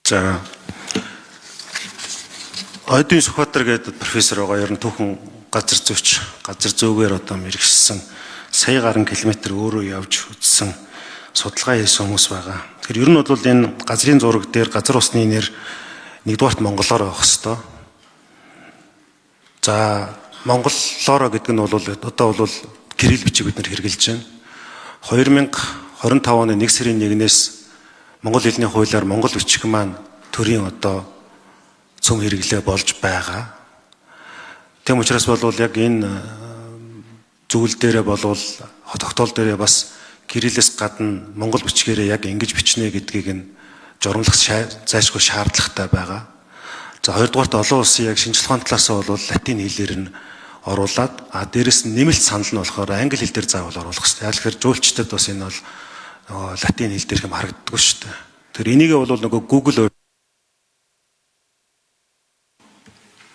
За, Ойдын Сүхбаатар гэдэг профессор байгаа. Ер нь түүхэн газар зүйч, газар зүйгээр одоо мэрэгшсэн, сая гаруй километр өөрөө явж үзсэн, судалгаа хийсэн хүмүүс байгаа. Тэгэхээр ер нь бол энэ газрын зураг дээр газар усны нэр нэгдүгээрт монголоор байх хэвээр. За, монголоороо гэдэг нь бол одоо бол кирилл бичиг бид нар хэрэглэж байна. 2025 оны 1 сарын 1-ээс монгол хэлний хуулиар монгол бичиг маань төрийн одоо цөм хэрэглээ болж байгаа. Тийм учраас бол яг энэ зүйл дээрээ болвол тогтоол дээрээ бас кириллээс гадна монгол бичгээрээ яг ингэж бичнэ гэдгийг нь журамлах зайлшгүй шаардлагатай байгаа. За, хоёрдугаарт олон улсын яг шинжлэх ухааны талаас нь бол латин хэлээр нь оруулаад, а дээрэс нь нэмэлт санал нь болохоор англи хэл дээр заавал оруулах хэрэгтэй. Яг тэгэхээр жуулчдад бас энэ бол нөгөө латин хэл дээр юм харагддаггүй шүү дээ. Тэр энийгээ бол нөгөө Google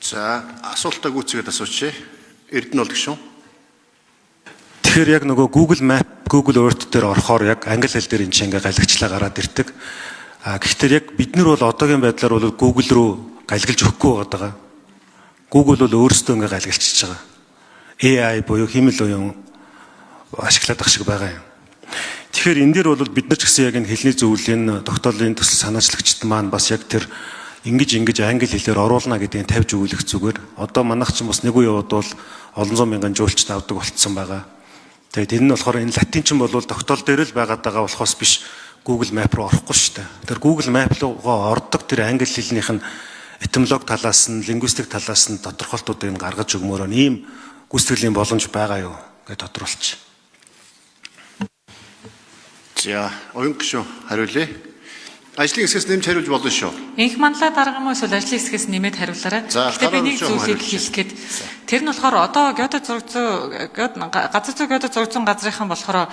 За, асуултаа гүйцэгээд асуучих. Эрдэнэ бол гишүүн. Тэгэхээр яг нөгөө Google Map, Google Earth дээр орохоор яг англи хэл дээр энэ чинь ингээ галагчлаа гараад ирдэг. А гэхдээ яг бид нар бол одоогийн байдлаар бол Google руу галиглаж өгөхгүй байгаа. Google бол өөрөөсөө ингээ галиглчихж байгаа. AI буюу хиймэл оюун ашиглаад ах шиг байгаа юм. Тэгэхээр энэ дээр бол бид нар ч гэсэн яг энэ хэлний зөвлөлийн тогтоолын төсөл санаачлагчид маань бас яг тэр ингэж ингэж англи хэлээр оруулна гэдгийг тавьж өгөх зүгээр. Одоо манайх ч бас нэг үе яваад бол олон зуун мянган жуулчд авдаг болцсон байгаа. Тэгээд энэ нь болохоор энэ латин ч бол тогтоол дээр л байгаад байгаа болохоос биш Google Map руу орохгүй шүү дээ. Тэр Google Map руугаа ордог тэр англи хэлнийх нь этимологи талаас нь, лингвистик талаас нь тодорхойлтуудыг нь гаргаж өгмөр нь ийм гүйцэтгэлийн боломж байгаа юу гэж тодруулчих. За, оюун гишүүн хариулъя. Ажлын хэсгээс нэмж хариулж болно шүү. Инх манлай дарга юм уу эсвэл ажлын хэсгээс нэмээд хариулаарай. Гэхдээ би нэг зүйлийг хэлэх гээд тэр нь болохоор одоо геодез зураг зүй газар зүй геодез зураг зүйн газрынхан болохоор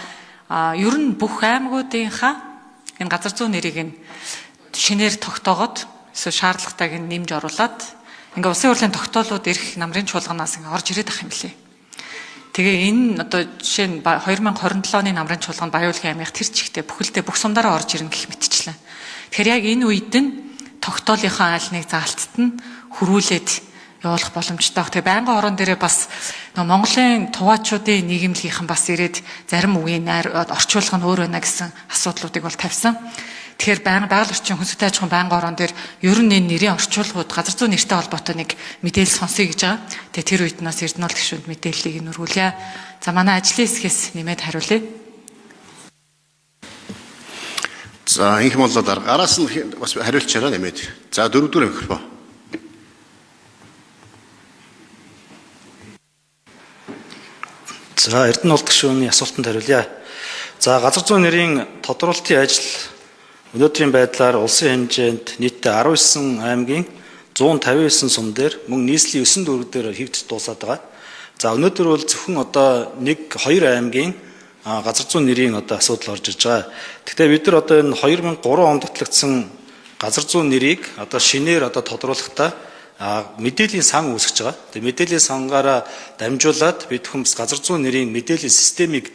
ер нь бүх аймагуудынхаа энэ газар зүйн нэрийг нь шинээр тогтоогоод эсвэл шаардлагатайг нь нэмж оруулаад ингээ улсын хурлын тогтоолууд ирэх намрын чуулганаас ингээ орж ирээд ах юм лээ. Тэгээ энэ одоо жишээ нь 2027 оны намрын чуулганд Баян-Уулын аймгийн тэр чигтээ бүхэлдээ бүх сумдаараа орж ирнэ гэх мэтчлэн. Тэгэхээр яг энэ үед нь тогтоолынхаа айлныг заалтад нь хөрвүүлээд явуулах боломжтой. Тэгээ байнгын орон дээрээ бас нөгөө Монголын туваачуудын нийгэмлэгийнхэн бас ирээд зарим үгийн найр орчуулга нь өөр байна гэсэн асуудлуудыг бол тавьсан. Тэгэхээр байнга байгаль орчин хүнстэй аж ахуйн байнгын орон дээр ер нь энэ нэрийн орчуулгууд газар зүйн нэртэй холбоотой нэг мэдээлэл сонсъё гэж байгаа. Тэгээ тэр үед нас Эрдэнэ бол гишүүнд мэдээллийг нүргүүлье. За, манай ажлын хэсгээс нэмээд хариулъя. За, инх моллоо дарга. Араас нь бас хариулчаарай нэмээд. За, дөрөвдүгээр микрофон. За, Эрдэнэ бол гишүүний асуултанд хариулъя. За, газар зүйн нэрийн тодруулалтын ажил өнөөдрийн байдлаар улсын хэмжээнд нийтдээ 19 аймгийн 159 сум дээр мөн нийслэлийн 9 дүүрэг дээр хийгдэж дуусаад байгаа. За, өнөөдөр бол зөвхөн одоо 1 2 аймгийн газар зүйн нэрийн одоо асуудал орж ирж байгаа. Гэхдээ бид нар одоо энэ 2003 онд батлагдсан газар зүйн нэрийг одоо шинээр одоо тодруулахдаа мэдээллийн сан үүсгэж байгаа. Тэгээ мэдээллийн сангаараа дамжуулаад бид хүмүүс газар зүйн нэрийн мэдээллийн системийг,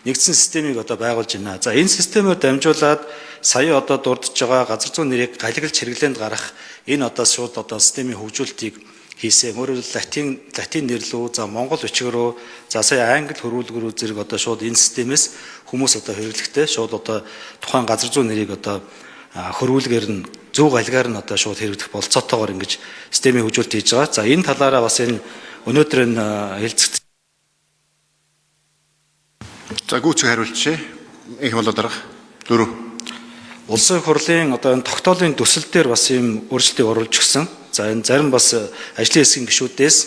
нэгдсэн системийг одоо байгуулж байна. За, энэ системээр дамжуулаад сая одоо дурдж байгаа газар зүйн нэрийг галиглж хэрэглээнд гаргах энэ одоо шууд одоо системийн хөгжүүлэлтийг хийсэн. Өөрөөр латин нэр лүү, за монгол бичиг рүү, за сая англи хөрвүүлэг рүү зэрэг одоо шууд энэ системээс хүмүүс одоо хэрэглэхдээ шууд одоо тухайн газар зүйн нэрийг одоо хөрвүүлгээр нь зөв галгаар нь одоо шууд хэрэглэх болцоотойгоор ингэж системийн хөгжүүлэлт хийж байгаа. За, энэ талаараа бас энэ өнөөдөр энэ хэлцэгт За, гүйцэх хариулчихъя. Инх болоо дарга. Дөрөв. Улсын хурлын одоо энэ тогтоолын төсөл дээр бас ийм өөрчлөлтийг оруулж өгсөн. За, энэ зарим бас ажлын хэсгийн гишүүдээс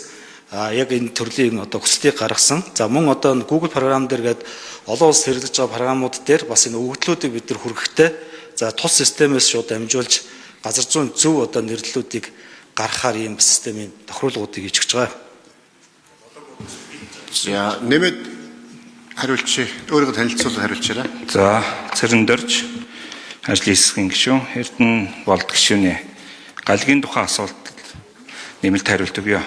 яг энэ төрлийн одоо хүсэлтийг гаргасан. За, мөн одоо энэ Google програм дээр гээд олон улс хэрэглэж байгаа програмууд дээр бас энэ өгөгдлүүдийг бид нар хүргэхдээ за тус системээс шууд дамжуулж газар зүйн зөв одоо нэрлэлүүдийг гаргахаар ийм системийн тохируулгуудыг хийж өгч байгаа. За, нэмээд хариулчих. Өөрийгөө танилцуулаад хариулчаарай. За, Цэрэн дөрж ажлын хэсгийн гишүүн Эрдэнэ болд гишүүний галгийн тухайн асуулт нэмэлт хариулт өгье.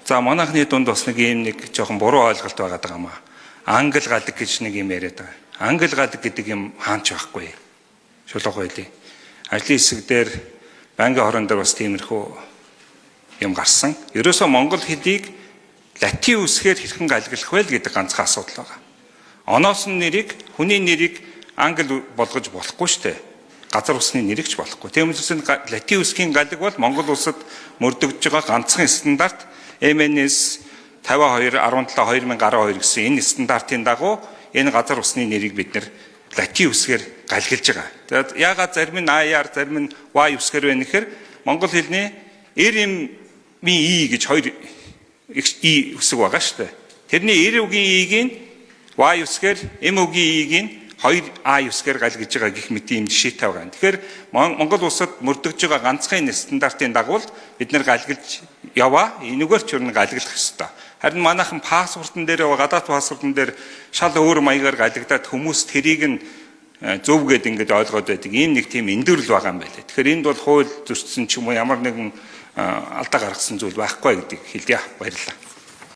За, манайхны дунд бас нэг ийм нэг жоохон буруу ойлголт байгаа даа юм аа. Англи галаг гэж нэг юм яриад байгаа. Англи галаг гэдэг юм хаач байхгүй. Шулуух байлээ. Ажлын хэсэг дээр Байнгын хорон дээр бас тиймэрхүү юм гарсан. Ерөөсөө монгол хэлийг латин үсгээр хэрхэн галиглах вэ гэдэг ганцхан асуудал байгаа. Оноосон нэрийг, хүний нэрийг англи болгож болохгүй шүү дээ. Газар усны нэрийг ч болохгүй. Тийм учраас энэ латин үсгийн галиг бол Монгол улсад мөрдөгдөж байгаа ганцхан стандарт MNS 52 17 2012 гэсэн энэ стандартын дагуу энэ газар усны нэрийг бид нэр латин үсгээр галиглаж байгаа. Тэгээд яагаад зарим нь IR, зарим нь Y үсгээр байна гэхээр монгол хэлний R M И гэж хоёр И үсэг байгаа шүү дээ. Тэрний R үгийн И-г нь Y үсгээр, M үгийн И-г нь 2 А үсгээр галигж байгаа гэх мэт ийм жишээтэй байгаа. Тэгэхээр Монгол улсад мөрдөгж байгаа ганцхан энэ стандартын дагуу бид нэр галиглаж яваа. Энэгээр ч ер нь галиглах ёстой. Харин манайхан паспортон дээр, гадаад паспортон дээр шал өөр маягаар галигдаад хүмүүс тэрийг нь зөв гээд ингэж ойлгоод байдаг. Ийм нэг тийм эндүрэл байгаа юм байна. Тэгэхээр энд бол хууль зөрчсөн ч юм уу ямар нэгэн алдаа гаргасан зүйл байхгүй гэдгийг хэлье. Баярлалаа.